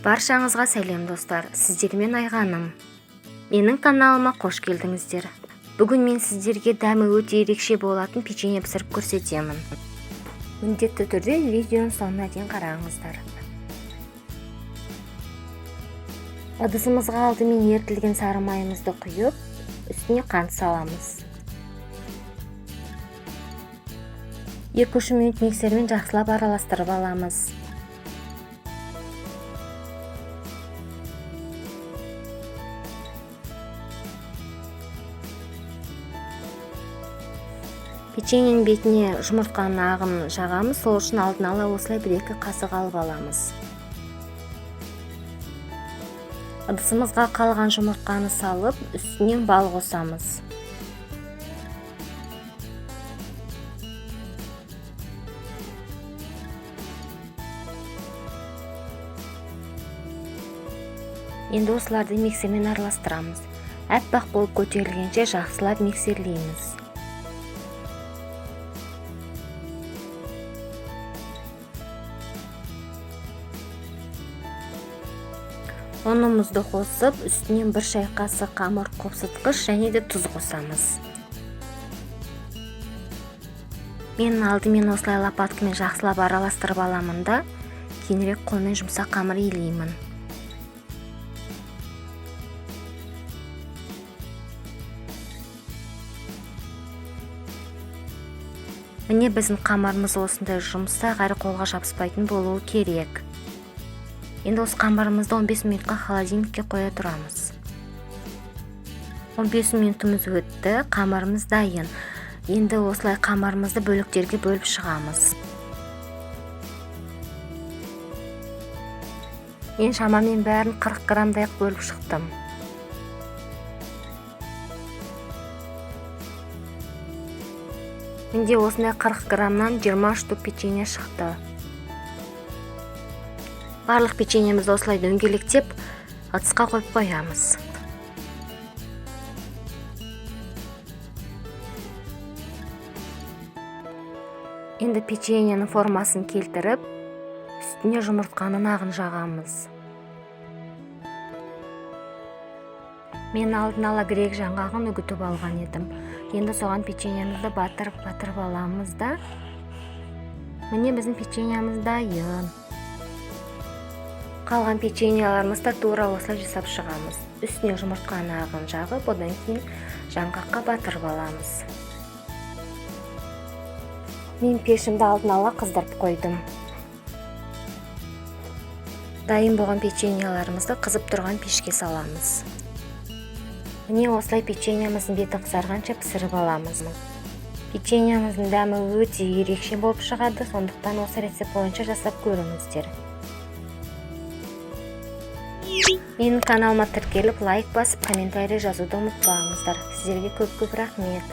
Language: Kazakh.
Баршаңызға сәлем достар, сіздермен Айғаным. Менің каналыма қош келдіңіздер. Бүгін мен сіздерге дәмі өте ерекше болатын печенье пісіріп көрсетемін. Міндетті түрде видеоның соңына дейін қараңыздар. Ыдысымызға алдымен ерітілген сары майымызды құйып, үстіне қант саламыз. 2-3 минут миксермен жақсылап араластырып аламыз. Печеньенің бетіне жұмыртқаның ағын жағамыз, сол үшін алдын ала осылай 1-2 қасық алып аламыз. Ыдысымызға қалған жұмыртқаны салып, үстінен бал қосамыз. Енді осыларды миксермен араластырамыз. Аппақ болып көтерілгенше жақсылап миксерлейміз. Ұнымызды қосып, үстінен 1 шай қасық қамыр қопсытқыш және де тұз қосамыз. Мен алдымен осылай лопаткамен жақсылап араластырып аламын да, кейінірек қолмен жұмсақ қамыр илеймін. Міне біздің қамырымыз осындай жұмсақ әрі қолға жабыспайтын болуы керек. Енді осы қамырымызды 15 минутқа холодильникке қоя тұрамыз. 15 минутымыз өтті, қамырымыз дайын. Енді осылай қамырымызды бөліктерге бөліп шығамыз. Мен шамамен бәрін 40 граммдай бөліп шықтым. Менде осындай 40 граммнан 20 штук печенье шықты. Барлық печеньемізді осылай дөңгелектеп ыдысқа қойып қоямыз. Енді печеньенің формасын келтіріп, үстіне жұмыртқаның ағын жағамыз. Мен алдын ала грек жаңғағын үгітіп алған едім. Енді соған печеньемізді батырып-батырып аламыз да, міне біздің печеньеміз дайын. Қалған печеньеларымызды тура осылай жасап шығамыз. Үстіне жұмыртқаның ағын жағып, одан кейін жаңғаққа батырып аламыз. Мен пешімді алдын ала қыздырып қойдым. Дайын болған печеньеларымызды қызып тұрған пешке саламыз. Міне осылай печеньеміздің беті қызарғанша пісіріп аламыз. Печеньеміздің дәмі өте ерекше болып шығады, сондықтан осы рецепт бойынша жасап көріңіздер. Менің каналыма тіркеліп, лайк басып, комментарий жазуды ұмытпаңыздар. Сіздерге көп-көп рахмет.